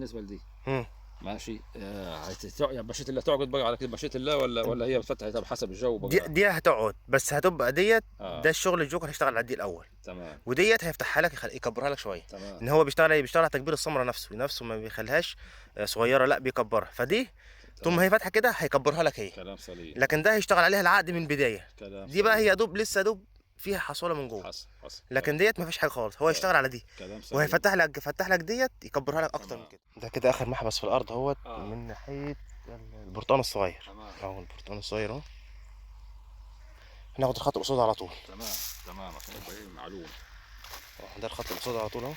بالنسبة لدي. ماشي. يعني مشيئة الله تقعد بقى على كده، مشيئة الله ولا هي بتفتح؟ طب حسب الجو بقى. دي هتقعد، بس هتبقى ديت. ده الشغل الجوكر هيشتغل على دي الاول. تمام. وديت هيفتحها لك، يكبرها لك شوية. تمام. ان هو بيشتغل ايه؟ بيشتغل على تكبير السمرة نفسه ما بيخليهاش صغيرة، لا بيكبرها. فدي طول ما هي فاتحة كده هيكبرها لك هي. كلام سليم. لكن ده هيشتغل عليها العقد من بداية. كلام دي بقى هي دوب لسه دوب فيها حصوله من جوه. حصل. لكن ديت ما فيش حاجة خالص، هو يشتغل على دي. كلام سليم. وهيفتح لك، فتح لك ديت يكبرها لك اكتر من كده. ده كده اخر محبس في الارض اهوت. من ناحية البرتقال الصغير. تمام. اهو البرتقال الصغير اهو. هناخد الخط القصاد على طول. تمام عشان يبقى ايه معلوم. ده الخط القصاد على طول اهو.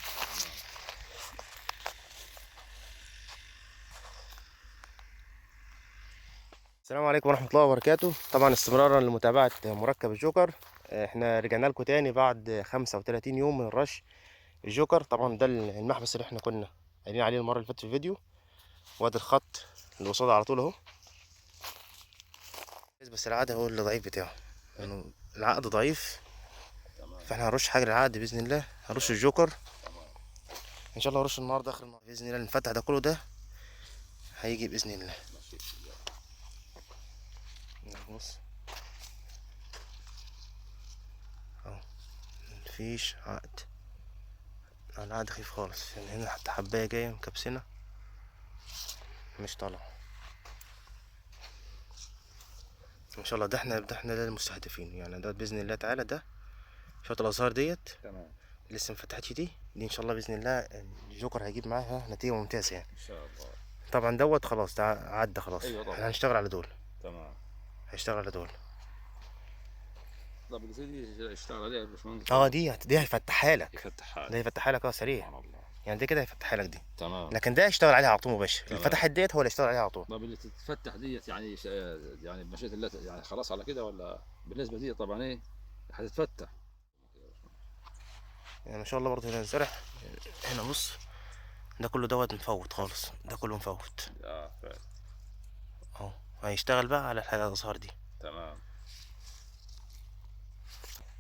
السلام عليكم ورحمة الله وبركاته. طبعا استمرارا لمتابعة مركب الجوكر، احنا رجعنا لكم تاني بعد 35 يوم من رش الجوكر. طبعا ده المحبس اللي احنا كنا قايلين عليه المرة اللي فاتت في الفيديو، وادي الخط اللي قصاده على طول اهو. بس العقد هو اللي ضعيف بتاعه، لانه يعني العقد ضعيف. فاحنا هنرش حاجة للعقد باذن الله، هنرش الجوكر ان شاء الله. هرش النهارده اخر النهار باذن الله. المفتح ده كله ده هيجي باذن الله. بص اهو مفيش عقد، العقد خفيف خالص. يعني هنا حتى حبايه جاية مكبسنه مش طالعه. ان شاء الله ده احنا ده المستهدفين يعني، ده باذن الله تعالى. ده شوية الازهار ديت تمام لسه ما فتحتش، دي ان شاء الله باذن الله الجوكر هيجيب معاها نتيجة ممتازة يعني ان شاء الله. طبعا دوت خلاص ده عدى خلاص. أيوة طبعا. احنا هنشتغل على دول. تمام هيشتغل على دول. طب اللي دي اشتغل عليها يا باشمهندس. دي هيفتحها لك. يفتحها لك. ده هيفتحها لك سريع. يعني دي كده هيفتحها لك دي. تمام. لكن ده هيشتغل عليها على طول مباشر. اللي فتحت ديت هو اللي هيشتغل عليها على طول. طب اللي تتفتح ديت يعني بمشيئة الله يعني خلاص على كده، ولا بالنسبة دي طبعا ايه هتتفتح؟ يعني ما شاء الله برضه هنا الزرع هنا بص، ده كله دوت مفوت خالص، ده كله مفوت. فعلا. اهو هيشتغل بقى على الحاجة الازهار دي. تمام.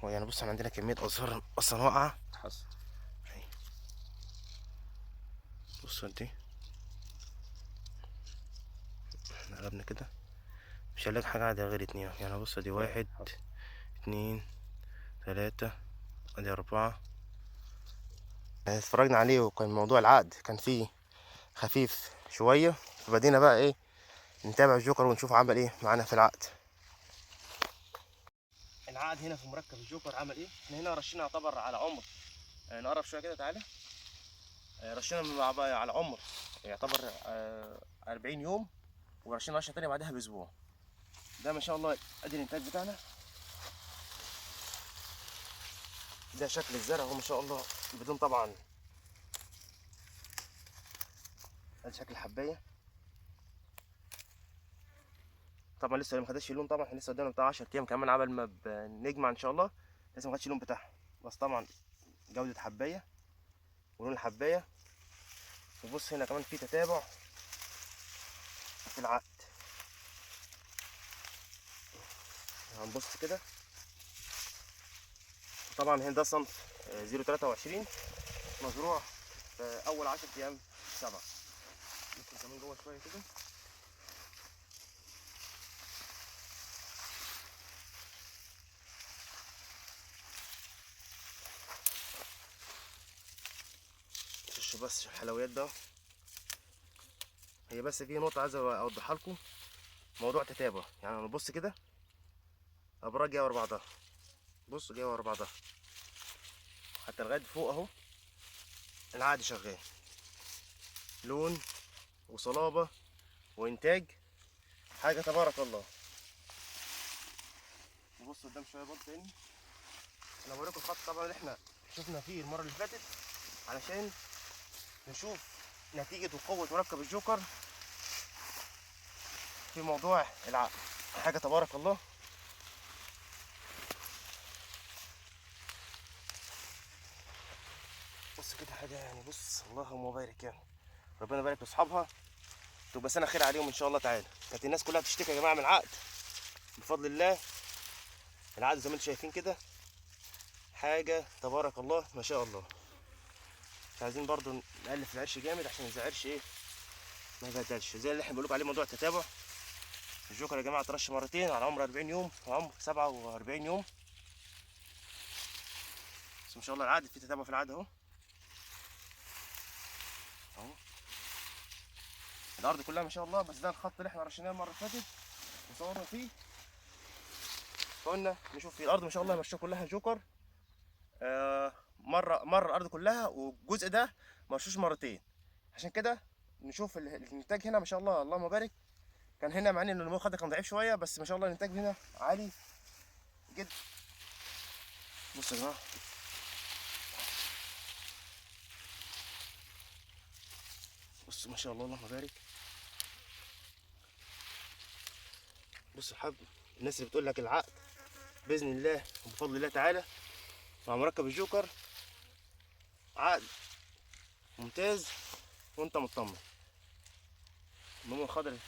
هو يعني بص احنا عندنا كمية ازهار اصلا واقعة. حصل. بص دي احنا قلبنا كده مش هنلاقي حاجة عادية غير 2. يعني بص دي 1 2 3 ادي 4. اتفرجنا عليه وكان موضوع العقد كان فيه خفيف شوية، فبدينا بقى ايه نتابع الجوكر ونشوف عمل ايه معانا في العقد. العقد هنا في مركب الجوكر عمل ايه؟ احنا هنا رشينا يعتبر على عمر، نقرب شوية كده تعالى. رشينا على عمر يعتبر 40 يوم، ورشينا رشه تانية بعدها باسبوع. ده ما شاء الله ادي الانتاج بتاعنا. ده شكل الزرع اهو ما شاء الله، بدون طبعا. ادي شكل الحبايه. طبعا لسه ما خدتش اللون، طبعا احنا لسه قدامنا بتاع 10 ايام كمان عبل ما بنجمع ان شاء الله، لسه ما خدتش اللون بتاعها. بس طبعا جوده حبايه ولون الحبايه. وبص هنا كمان في تتابع في العقد. هنبص كده. طبعا هنا ده صنف 023 مزروع في اول 10 ايام 7. ممكن كمان جوه شوية كده. بس الحلويات ده هي، بس في نقطة عايز اوضحها لكم، موضوع تتابع. يعني انا بص كده ابراج جاية ورا بعضها، بص جاية ورا بعضها حتى لغاية فوق اهو. العقد شغال، لون وصلابه وانتاج، حاجة تبارك الله. نبص قدام شوية برضه تاني. انا بوريكم الخط طبعا اللي احنا شفنا فيه المرة اللي فاتت علشان نشوف نتيجة وقوة مركب الجوكر في موضوع العقد. حاجة تبارك الله. بص كده حاجة يعني، بص اللهم بارك يعني، ربنا يبارك لاصحابها، تبقى سنة خير عليهم ان شاء الله تعالى. كانت الناس كلها بتشتكي يا جماعة من العقد، بفضل الله العقد زي ما انتم شايفين كده حاجة تبارك الله ما شاء الله. مش عايزين برضو نقلب في العرش جامد عشان العرش ايه ما يبهدلش. زي اللي احنا بنقول عليه موضوع التتابع. الجوكر يا جماعة ترش مرتين على عمر 40 يوم وعمر 47 يوم، بس ما شاء الله العقد في تتابع في العقد اهو اهو. الارض كلها ما شاء الله، بس ده الخط اللي احنا رشيناه المرة اللي فاتت وصورنا فيه، فقلنا نشوف فيه. الارض ما شاء الله مشاه كلها جوكر، مرة الارض كلها، والجزء ده مرشوش مرتين، عشان كده نشوف الانتاج هنا ما شاء الله اللهم بارك. كان هنا مع ان النمو الخضري كان ضعيف شوية، بس ما شاء الله الانتاج هنا عالي جدا. بصوا يا جماعة، بصوا ما شاء الله اللهم بارك. بصوا الحب، الناس اللي بتقول لك العقد باذن الله وبفضل الله تعالى مع مركب الجوكر عقد ممتاز وانت مطمن. النمو الخضري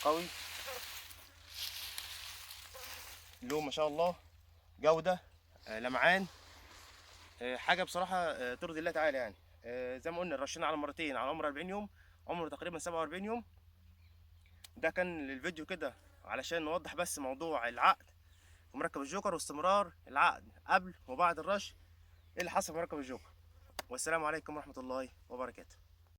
قوي، لون ما شاء الله، جودة، لمعان، حاجة بصراحة ترضي الله تعالى يعني. زي ما قلنا رشينا على مرتين على عمر 40 يوم، عمره تقريبا 47 يوم. ده كان الفيديو كده علشان نوضح بس موضوع العقد ومركب الجوكر واستمرار العقد قبل وبعد الرش، ايه اللي حصل في مركب الجوكر. والسلام عليكم ورحمة الله وبركاته.